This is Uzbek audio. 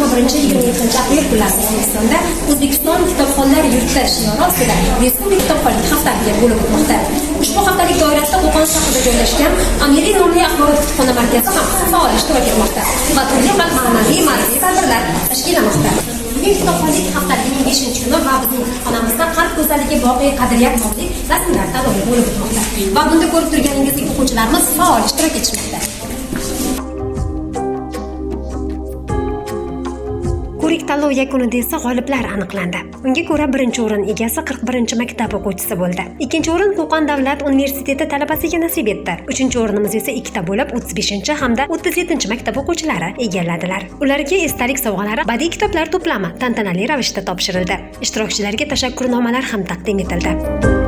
21-27 aprel kunlari O'zbekistonda O'zbekiston kitobxonlar yurti shiori ostida Respublika kitobxonlik haftaligi bo'lib o'tmoqda. Ushbu haftalik doirasida Qo'qon shahrida joylashgan Amiriy nomli axborot kutubxona markazi ham faol ishtirok etmoqda va turli xil ma'naviy ma'rifiy tadbirlar tashkillamoqda. Bugun kitobxonlik haftaligining 5-kuni va bizning kutubxonamizda qalb go'zalligi boqiy qadriyat nomli rasmlar tanlovi bo'lib o'tmoqda. Va bunda ko'rib turganingizdek o'quvchilarimiz faol ishtirok etishmoqda. Ko'rik tanlov yakunida esa g'oliblar aniqlandi. Unga ko'ra birinchi o'rin egasi 41-maktab o'quvchisi bo'ldi. Ikkinchi o'rin Qo'qon davlat universiteti talabasiga nasib etdi. Uchinchi o'rinimiz esa ikkita bo'lib 35 hamda 37-maktab o'quvchilari egalladilar. Ularga esdalik sovg'alari, badiiy kitoblar to'plami tantanali ravishda topshirildi. Ishtirokchilarga tashakkurnomalar ham taqdim etildi.